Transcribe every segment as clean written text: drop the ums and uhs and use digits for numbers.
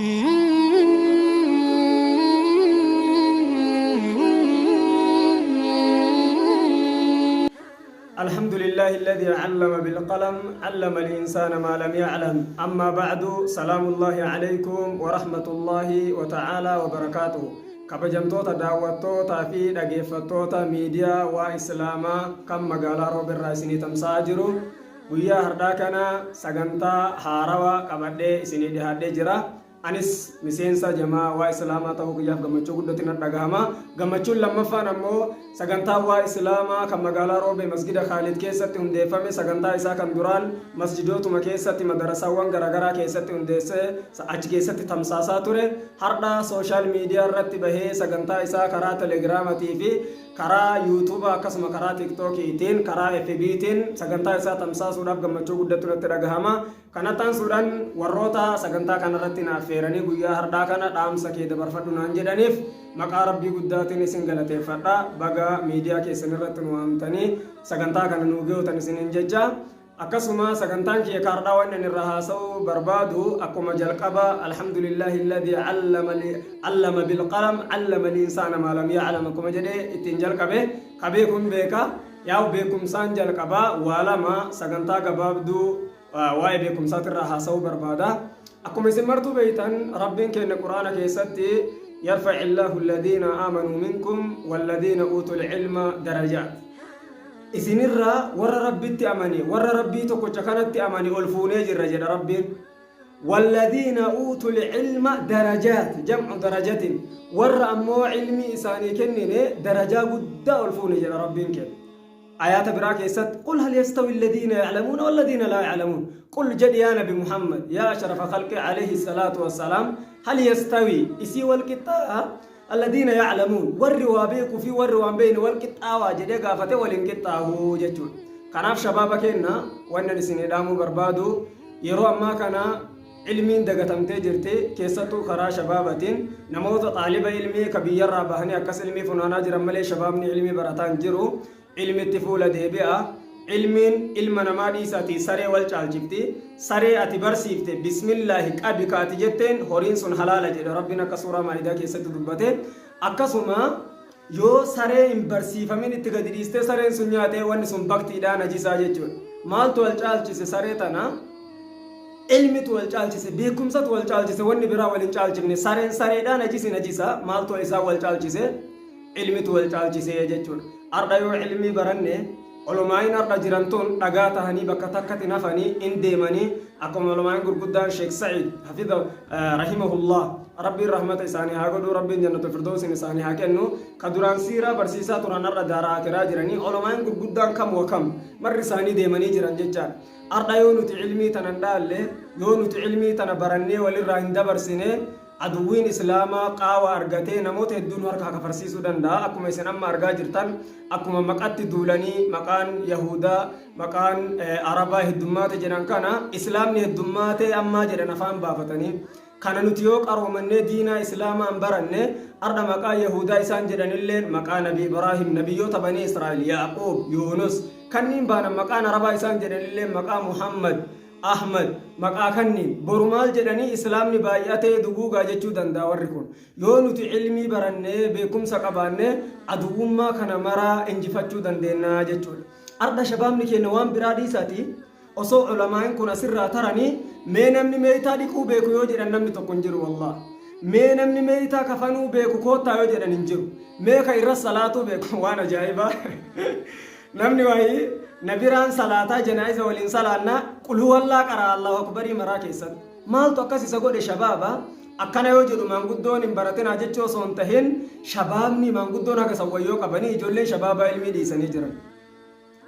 الحمد لله الذي علم بالقلم، علم الإنسان ما لم يعلم. أما بعد، سلام الله عليكم ورحمة الله وتعالى وبركاته. Kabajamtoota daawwattootaa fi dhageeffattoota miidiyaa waa Islaamaa kan magaalaa Rooberraa isinii tamsa'aa jiru, guyyaa hardhaa kana sagantaa haarawa qabadhee isinii dhihaadhee jira. Anis miseensa jamaa waa Islaamaa ta'uu kiyyaaf gammachuu guddatti na dhagahama. Gammachuun lammaffaan ammoo sagantaa waa Islaamaa kan magaalaa Roobee Masgida Khaalid keessatti hundeeffame, sagantaa isaa kan duraan masjidootuma keessatti, madarasaawwan garaagaraa keessatti hundeessee achi keessatti tamsaasaa ture, hardha social media irratti bahee sagantaa isaa karaa Telegiraamatii fi karaa YouTubea, akkasuma karaa TikTokiitiin, karaa FBtiin sagantaa isaa tamsaasuudhaaf gammachuu guddatu natti dhagahama. Kanatti aansuudhaan warroota sagantaa kanarratti na affeeranii guyyaa hardhaa kana dhaamsa kee dabarfadhu naan jedhaniif maqaa Rabbii guddaatiin isin galateeffadha. Baga miidiyaa keessan irratti nu waamtanii sagantaa kana nuu geewtan isiniin jecha. Akkasuma sagantaan kiyya kaardhaa waan inni irraa haasa'uu barbaadu, akkuma jalqaba "الحمد لله الذي علم بالقلم، علم الإنسان ما لم يعلم" akkuma jedhee ittiin jalqabe, ka beekuun beeka. Yaa'u, beekumsaan jalqaba. Waa lama sagantaa gabaabduu waa'ee beekumsaatirraa haasa'uu barbaada. Akkuma isin martuu beeytan, Rabbiin keenya Quraana keessatti "يرفع الله الذين آمنوا منكم والذين أوتوا العلم درجات". Isinirraa warra Rabbitti amane, warra Rabbii tokkocha kanatti amane ol fuunee jirra jedha Rabbiin. "والذين أوتوا العلم درجات" جمع درجة, warra ammoo ilmi isaanii kennine darajaa guddaa ol fuune jedha Rabbiin kenna. Ayaata biraa keessatti "قل هل يستوي الذين يعلمون والذين لا يعلمون". قل jedhi yaa Nabi Muhammad, يا أشرف خلق عليه الصلاة والسلام، هل يستوي isii wal qixxaa, الذين يعلمون warri waa beekuu fi warri waan beekne wal qixxaawaa jedhee gaafate, waliin qixxaahuu jechuudha. Kanaaf shabaaba kenna wannan isinii dhaamuu barbaadu, yeroo ammaa kana ilmiin dagatamtee jirti, keessattuu karaa shabaabatiin. Namoota xaaliba ilmii ka biyyarraa bahanii akkas ilmii funaanaa jiran malee shabaabni ilmii barataa hin jiru. Ilmitti fuula deebi'a. Ilmiin ilma namaa dhiisaatii saree wal caalchifti. Saree ati barsiifte, "Bismillaahi, qabi" ka ati jetteen, horiin sun halaala jedhe Rabbiin akka suuraa Maa'idaa keessatti dubbate. Akkasuma yoo saree hin barsiifamin itti gadi dhiistee sareen sun nyaatee, wanni sun baktiidhaa, najisaa jechuudha. Maaltu wal caalchise saree tana? Ilmitu wal caalchise, beekumsatu wal caalchise, wanni biraa wal hin caalchifne. Sareen sareedhaa, najisi najisa. Maaltu isaan wal caalchise? Ilmitu wal caalchise jechuudha. Ardha yoo ilmii baranne, olomaayin ardha jiran tun dhagaa tahanii bakka takkatti nafanii in deemanii. Akkuma olomaayin gurguddaan Sheek Sa'id hafiza rahimahullah, Rabbiin rahmata isaanii haa godhu, Rabbiin jannatu firdoosin isaanii haa kennu, ka duraan siiraa barsiisaa turan har'a daaraa akiraa jiranii. Olomaayin gurguddaan kam wa kam marri isaanii deemanii jiran jechaadha. Ardha yoo nuti ilmii tana hin dhaalle, yoo nuti ilmii tana barannee walirraa hin dabarsine, aduwwiin Islaamaa qaawa argatee namoota hedduu nu harkaa kafarsiisuu danda'a. Akkuma isin amma argaa jirtan, akkuma maqatti duulanii maqaan Yahudaa, maqaan Arabaa heddummaate jedhan kana, Islaamni heddummaatee ammaa jedhan afaan baafatanii kana, nuti yoo qaroomannee diinaa Islaamaa hin baranne, ardha maqaa Yahudaa isaan jedhanilleen maqaa Nabi Ibraahim, nabiyyoota Banii Israa'el, Yaaqoob, Yuunus kanniin baanan, maqaan Arabaa isaan jedhanilleen maqaa Muhammad, Ahmad, maqaa kanniin. Boru maal jedhanii, Islaamni baay'atee duguugaa jechuu danda'a warri kun. Yoo nuti ilmii barannee beekumsa qabaanne, aduwwummaa kana maraa injifachuu dandeenya jechuudha. Ardha shabaabni keenya waan biraa dhiisaati, osoo ulamaa'in kun asirraa taranii, mee namni meeytaa dhiquu beeku yoo jedhan, namni tokko hin jiru wallah. Mee namni meeytaa kafanuu beeku koottaa yoo jedhan, hin jiru. Mee ka irra salaatuu beeku? Waan ajaa'ibaa, namni waayii na biraan salaataa, janaa'iza waliin salaannaa, qulhuwallaa qara Allahu akbarii maraa keessatti. Maaltu akkas isa godhe shabaaba? Akkana yoo jedhu maanguddoon hin baratinaa jechuu osoo hin tahin, shabaabni maanguddoon haga sawwayyoo qabanii ijoolleen shabaabaa ilmii dhiisanii jiran.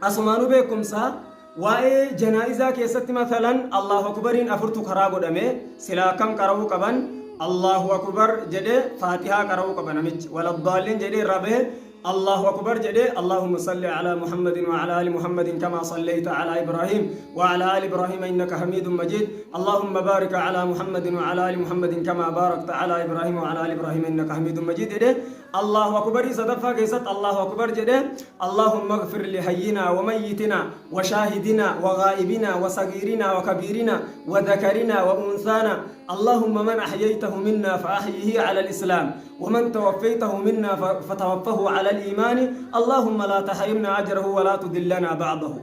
Asumaanuu beekumsa waa'ee janaa'izaa keessatti, masalan, Allahu akbariin afurtu karaa godhame. Sila akkam qara'uu qaban? Allahu akbar jedhee Faatihaa qara'uu qaba namichi, waladdaalliin jedhee irraa bahe, Allahu akbar jedhee "اللهم صل على محمد وعلى آل محمد كما صليت على إبراهيم وعلى آل إبراهيم إنك حميد مجيد، اللهم بارك على محمد وعلى آل محمد كما باركت على إبراهيم وعلى آل إبراهيم إنك حميد مجيد" jedhee. Allahu akbarii sadaffaa keessatti Allahu akbar jedhee Allahumma ighfir li hayyinaa wa mayyitinaa wa shaahidinaa wa ghaa'ibinaa wa sagiirinaa wa kabiirinaa wa dhakarinaa wa unsaanaa Allahumma man ahyaytahu minnaa fa ahyihi ala al-islaam wa man tawaffaytahu minnaa fatawaffahu ala al-iimaani Allahumma laa tahrimnaa ajrahu wa laa tudillanaa ba'dahu.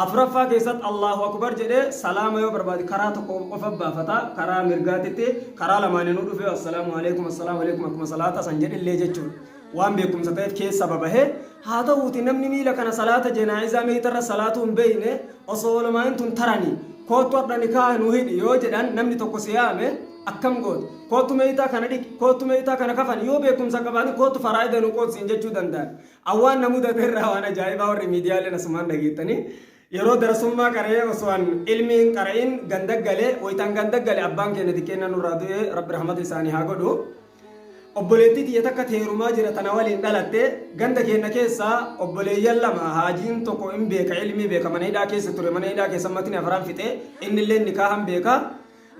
Afraffaa keessatti Allaahu Akbar jedhee salaama yoo barbaade karaa tokko qofa baafata, karaa mirgaatitti, karaa lamaaninuu dhufee Assalaamu Aleykum Assalaamu Aleykum akkuma salaata san jedhellee jechuudha. Waan beekumsa ta'eef keessa babahee haa ta'uuti namni miila kana salaata jenaa'izaa meeytarra salaatuu hin beeyne osoo olamaa'in tun taranii koottu har'a nikaaha nu hidhi yoo jedhan namni tokko si yaame akkam goota? Koottu meeytaa kana dhiqi, koottu meeytaa kana kafani yoo beekumsa qabaatin koottu faraa'ida nu qood siin jechuu danda'an. An waan na mudate irraa waan ajaa'ibaa warri miidiyaaleen asumaan dhageettanii yeroo darasummaa qara'ee osoo an ilmii hin qara'in ganda gale wayita an ganda gale abbaan keenya xiqqeenna nurraa du'e rabbi rahmata isaanii haa godhu. Obboleettii tiyya takka teerumaa jira tana waliin dhalatte ganda keenya keessaa obboleeyyan lama haajiin tokko hin beeka ilmii beeka mana hidhaa keessa ture mana hidhaa keessa matni afran fixe innillee nikaahan beeka.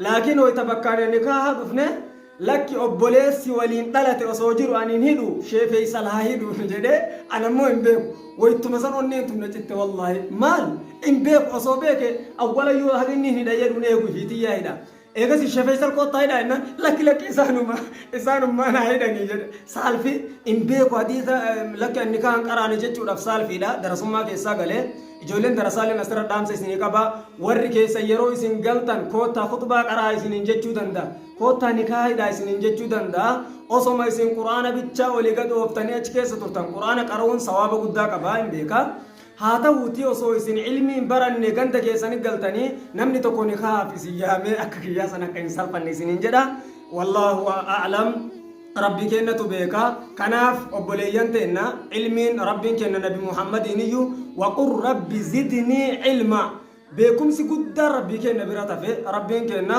Laakiin wayta bakkaan nikaaha dhufne lakki obboleessi waliin dhalate osoo jiru ani hin hidhu shee Feysal haa hidhu jedhee ana immoo hin beeku. Waytuma san onneen tun na citte wallaahi. Maal? Hin beeku osoo beeke awwala yoo haga inni hin hidha jedhu hin eegu ifii tiyyaa hidha. Eegasi shee Feysal koottaa hidhaa jennaan lakki lakki isaanuma isaanummaan haa hidhanii jedhe. Saalfi hin beeku hadiisa lakki ani nikaa hin qaraane jechuudhaaf saalfiidha darasummaa keessaa galee. Ijoolleen darasaaleen asirra dhaamsa isinii qaba. Warri keessan yeroo isin galtan koottaa khuxbaa qara'aa isiniin jechuu danda'a. Koottaa nikaa hidhaa isiniin jechuu danda'a. Osoma isin Qur'aana bichaa olii gad ooftanii achi keessa turtan Qur'aana qara'uun sawaaba guddaa qaba hin beeka. Haa ta'uutii osoo isin ilmii hin baranne ganda keessani galtanii namni tokko nikaahaaf isin yaamee akka kiyyaa san akka hin salphanne isiniin jedha. Wallaahu a'lam. Rabbii keennatu beeka. Kanaaf obboleeyyan teenna ilmiin Rabbiin keenna nabi Muhammadiiniyyu waqur rabbi zidnii ilma beekumsi guddaan Rabbii keenna bira tafe Rabbiin keenna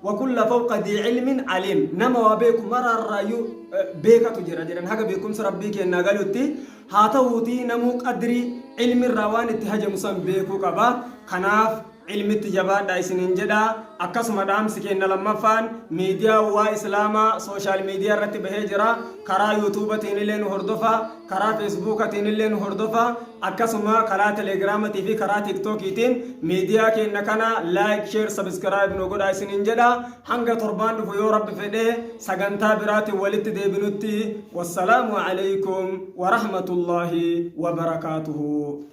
wakulla fawqa dii ilmin aliim nama waa beeku maraarraayyuu beekatu jira jedhan haga beekumsa Rabbii keennaa galutti haa ta'uutii namuu qadrii ilmirraa waan itti hajamu san beekuu qaba. Kanaaf Ilmitti jabaadhaa isiniin jedha. Akkasuma dhaamsi keenna lammaffaan miidiyaan waa islaamaa social media irratti bahee jira. Karaa yuutuubatiinillee nu hordofa, karaa feesbuukatiinillee nu hordofa, akkasuma karaa telegiraamatii fi karaa tiktookiitiin miidiyaa keenna kana like, share, subscribe nu godhaa isiniin jedha. Hanga torbaan dhufu yoo Rabbi fedhe sagantaa biraatiin walitti deebinutti wassalaamu alaikum warahmatullaahi wabarakaatuhu.